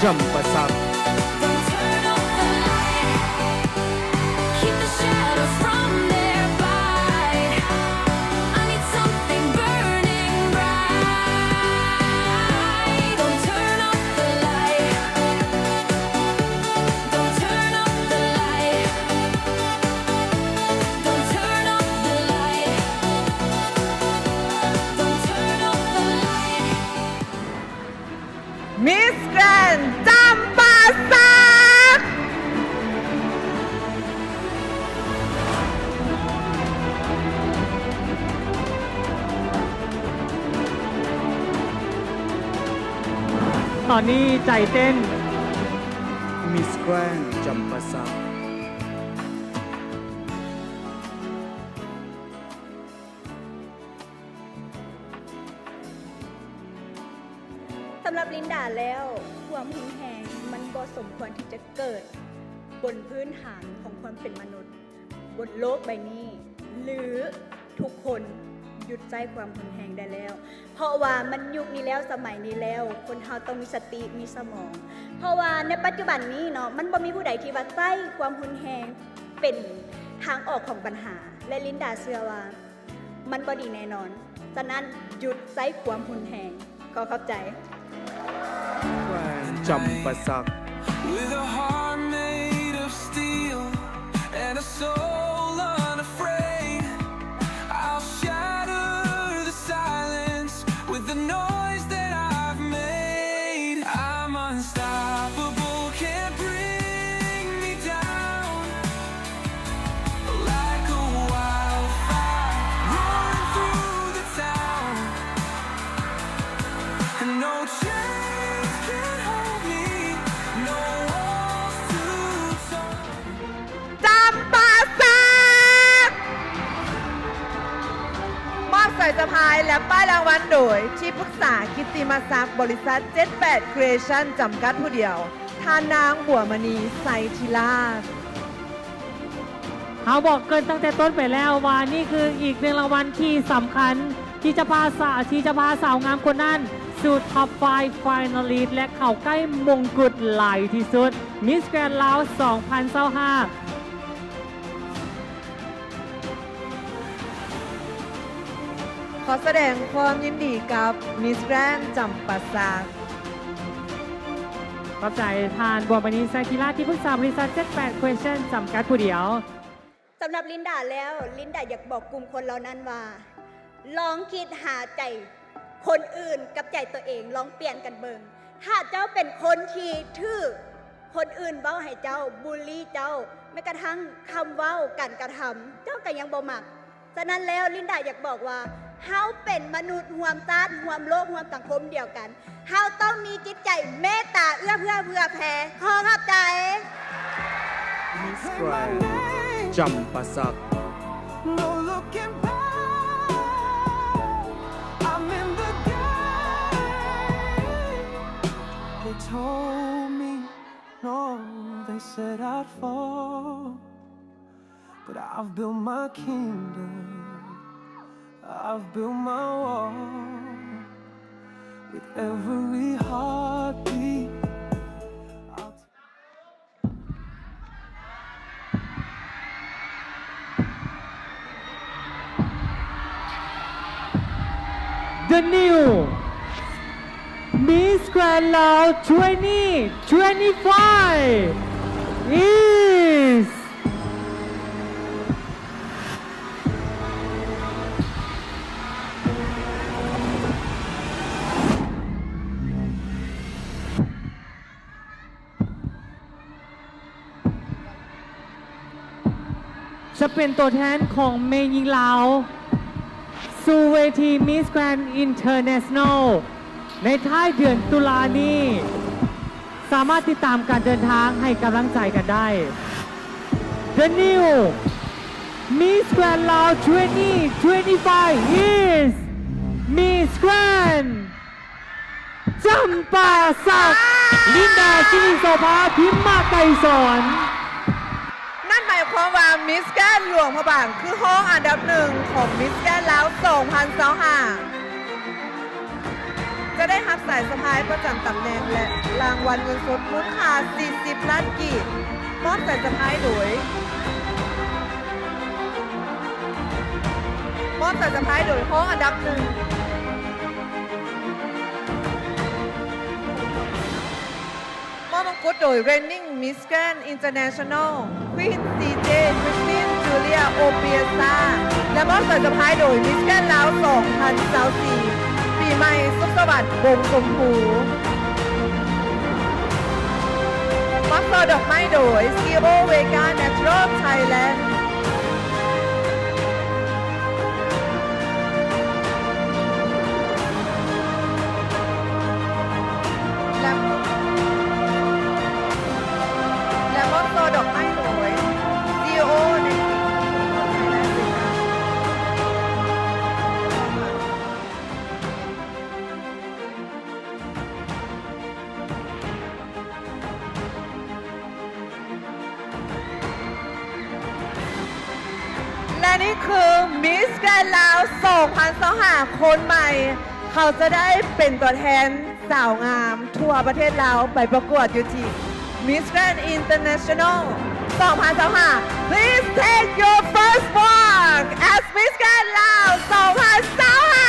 ຈຳປາສັກ. Miss Grand ຈຳປາສັກ. ຕອນນີ້ໃຈເຕັ້ນ. Miss Grand ຈຳປາສັກ. ສຳລັບລິນດາແລ້ວ, ຄວາມຮຸນແຮງມັນບໍ່ສົມຄວນທີ່ຈະເກີດບົນພື້ນຖານຂອງຄວາມເປັນມະນຸດບົນໂລກໃບນີ້ ຫຼື ທຸກຄົນຢຸດໃຊ້ຄວາມຮຸນແຮງໄດ້ແລ້ວ, ເພາະວ່າມັນຍຸກນີ້ແລ້ວ, ສະໄໝນີ້ແລ້ວ, ຄົນເຮົາຕ້ອງມີສະຕິ, ມີສະໝອງ, ເພາະວ່າໃນປັດຈຸບັນນີ້ເນາະ, ມັນບໍ່ມີຜູ້ໃດທີ່ວ່າໃຊ້ຄວາມຮຸນແຮງເປັນທາງອອກຂອງບັນຫາ, ແລະ ລິນດາເຊື່ອວ່າ ມັນບໍ່ດີແນ່ນອນ. ສະນັ້ນ, ຢຸດໃຊ້ຄວາມຮຸນແຮງ. ຂໍຂອບໃຈ. ຈຳປາສັກ. With a heart made of steel and a soul unafraid, I'll shatter the silence with the noise that I've made. I'm unstoppable, can't bring me down. Like a wildfire roaring through the town, and no chains can hold me, no walls too tall. ຈຳປາສັກ. ມອບສາຍສະພາຍ ແລະ ປ້າຍລາງວັນໂດຍ ທີ່ປຶກສາກິດຕິມະສັກ ບໍລິສັດ ເຈັດແປດ Creation ຈຳກັດຜູ້ດຽວ. ທ່ານນາງ ບົວມະນີ ໄຊທິລາດ. ເຮົາບອກເກີ່ນຕັ້ງແຕ່ຕົ້ນໄປແລ້ວວ່າ ນີ້ຄືອີກໜຶ່ງລາງວັນທີ່ສຳຄັນ ທີ່ຈະພາສາ ທີ່ຈະພາສາວງາມຄົນນັ້ນສູ່ Top five Finalist ແລະ ເຂົ້າໃກ້ມົງກຸດຫຼາຍທີ່ສຸດ Miss Grand ລາວ ສອງພັນຊາວຫ້າ. ຂໍສະແດງຄວາມຍິນດີກັບ Miss Grand ຈຳປາສັກ. ຂອບໃຈທ່ານ ບົວມະນີ ໄຊທິລາດ ທີ່ປຶກສາບໍລິສັດ ເຈັດແປດ Creation ຈຳກັດຜູ້ດຽວ. ສຳລັບລິນດາແລ້ວ, ລິນດາຢາກບອກກຸ່ມຄົນເຫຼົ່ານັ້ນວ່າ ລອງຄິດຫາໃຈຄົນອື່ນກັບໃຈຕົວເອງ, ລອງປ່ຽນກັນເບິ່ງ. ຖ້າເຈົ້າເປັນຄົນທີ່ຖືກ ຄົນອື່ນເວົ້າໃຫ້ເຈົ້າ, ບູລລີເຈົ້າ, ແມ້ກະທັ່ງຄຳເວົ້າ, ການກະທຳ, ເຈົ້າກໍຍັງບໍ່ມັກ. ສະນັ້ນແລ້ວ, ລິນດາຢາກບອກວ່າ ເຮົາເປັນມະນຸດຮ່ວມຊາດ, ຮ່ວມໂລກ, ຮ່ວມສັງຄົມດຽວກັນ. ເຮົາຕ້ອງມີຈິດໃຈເມດຕາເອື້ອເຟື້ອເຜື່ອແຜ່. ຂໍຂອບໃຈ. Miss Grand ຈຳປາສັກ. No looking back, I'm in the game. They told me, no, they said I'd fall, but I've built my kingdom, I've built my wall. With every heartbeat, I'll The new Miss Grand Lao twenty twenty-five is ຈະເປັນຕົວແທນຂອງແມ່ຍິງລາວ ສູ່ເວທີ Miss Grand International ໃນທ້າຍເດືອນຕຸລານີ້ ສາມາດຕິດຕາມການເດີນທາງໃຫ້ກຳລັງໃຈກັນໄດ້. The new Miss Grand Lao twenty twenty-five is Miss Grand ຈຳປາສັກ ລິນດາ ສິລິໂສພາ ພິມມະໄກສອນ. ນັ້ນໝາຍຄວາມວ່າ Miss Grand ຫຼວງພະບາງ ຄືຮອງອັນດັບໜຶ່ງຂອງ Miss Grand ລາວ ສອງພັນຊາວຫ້າ ຈະໄດ້ ຮັບສາຍສະພາຍປະຈຳຕຳແໜ່ງ ແລະ ລາງວັນເງິນສົດມູນຄ່າສີ່ສິບລ້ານກີບ. ມອບສາຍສະພາຍໂດຍ ມອບສາຍສະພາຍໂດຍຮອງອັນດັບໜຶ່ງ. ມອບມງກຸດໂດຍ Reigning Miss Grand International Queen ຊີເຈ Christine Julia Opiasa ແລະ ມອບສາຍສະພາຍໂດຍ Miss Grand ລາວ ສອງພັນຊາວສີ່ ປີໃໝ່ ສຸກສະຫວັດ ວົງຊົມພູ. ມອບຊ່ອດອກໄມ້ໂດຍ ຊີ ໂອ Vega Natural Thailand. ແລະ ແລະ ມອບຊ່ອດອກໄມ້ໂດຍ ຊີ ໂອ ໃນ ແລະ ນີ້ຄື Miss Grand ລາວ ສອງພັນຊາວຫ້າ ຄົນໃໝ່. ເຂົາຈະໄດ້ເປັນຕົວແທນສາວງາມທົ່ວປະເທດລາວໄປປະກວດຢູ່ທີ່ Miss Grand International ສອງພັນຊາວຫ້າ. Please take your first walk as Miss Grand ລາວ ສອງພັນຊາວຫ້າ.